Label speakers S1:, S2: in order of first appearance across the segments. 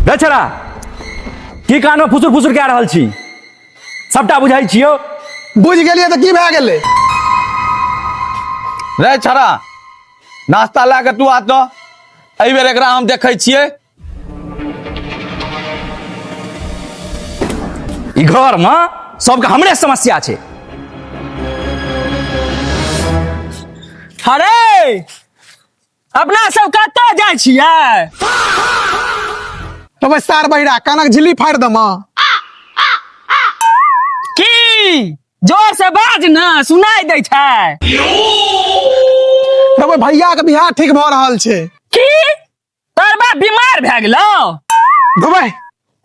S1: रे छड़ा, की कान में फुसुर फुसुर कए रहल छी? सबटा बुझाइ छियौ।
S2: बुझि गेलियै तऽ की भए गेलै?
S3: रे छड़ा, नाश्ता लए कऽ तू आ तऽ एहि बेर एकरा हम देखै छियै।
S1: ई घर में सबके हमरे समस्या छै।
S4: अरे, अपना सब कतऽ जाइ छियै?
S2: तब सार बहिरा, कानक झिल्ली फाड़ि दम।
S4: की? जोर से बाज ने, सुनाई दै छै।
S2: रबै, भैया के बियाह ठीक भऽ रहल छै।
S4: की? तोहर बाप बीमार भए गेलौ?
S2: धोबै।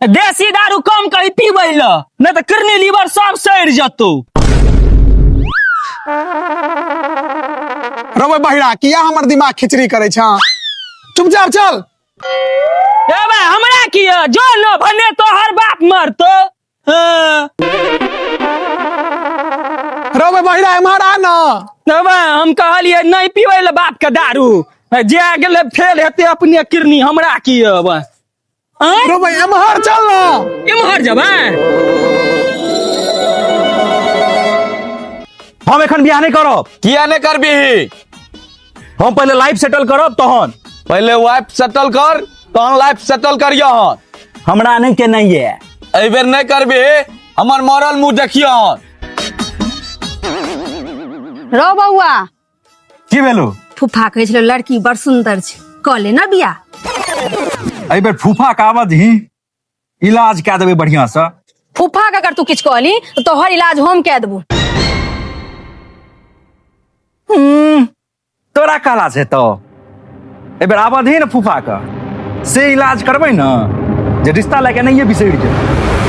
S4: देसी दारू कम कही पीबै ल, नहि तऽ किडनी लीवर सब सड़ि जतौ।
S2: रबै बहिरा, किया हमर दिमाग खिचड़ी करै छ? चुपचाप चल।
S4: ए बा, हमरा की यऽ? जो न भने तोहर बाप मरतो। हाँ।
S2: रबै बहिरा, एम्हर आ न।
S4: तब हम कहलियै नहि पीबै ले बाप के दारू, जे गेलै फेल हेतै अपने किडनी, हमरा की अब? आँय?
S2: रबै, एम्हर चल न।
S4: एम्हर जेबै?
S1: हम एखन बियाह नहि करब।
S3: किया नहि करबीही?
S1: हम पहिले लाइफ सेटल करब तहन।
S3: पहिले वाइफ सेटल कर, तहन लाइफ सेटल करियहन।
S1: हमरा नहि केनाइ ये।
S3: एहि बेर नहि करबीही, हमर मरल मुंह देखियहन।
S5: रौ बौआ।
S1: की भेलो?
S5: फूफा कहै छलै लड़की बड़ सुंदर छै, कऽ ले ना बियाह।
S1: एहि बेर फूफा के आबऽ दही, इलाज कए देबै बढ़िया से।
S5: फूफा के अगर तू किछु कहली तऽ तोहर इलाज हम कए देबो।
S1: तोरा कहला से तो एहि बेर आबऽ दही ने फूफा के, से इलाज करबै ने जे रिश्ता लए के नहीं बिसरि जेबै।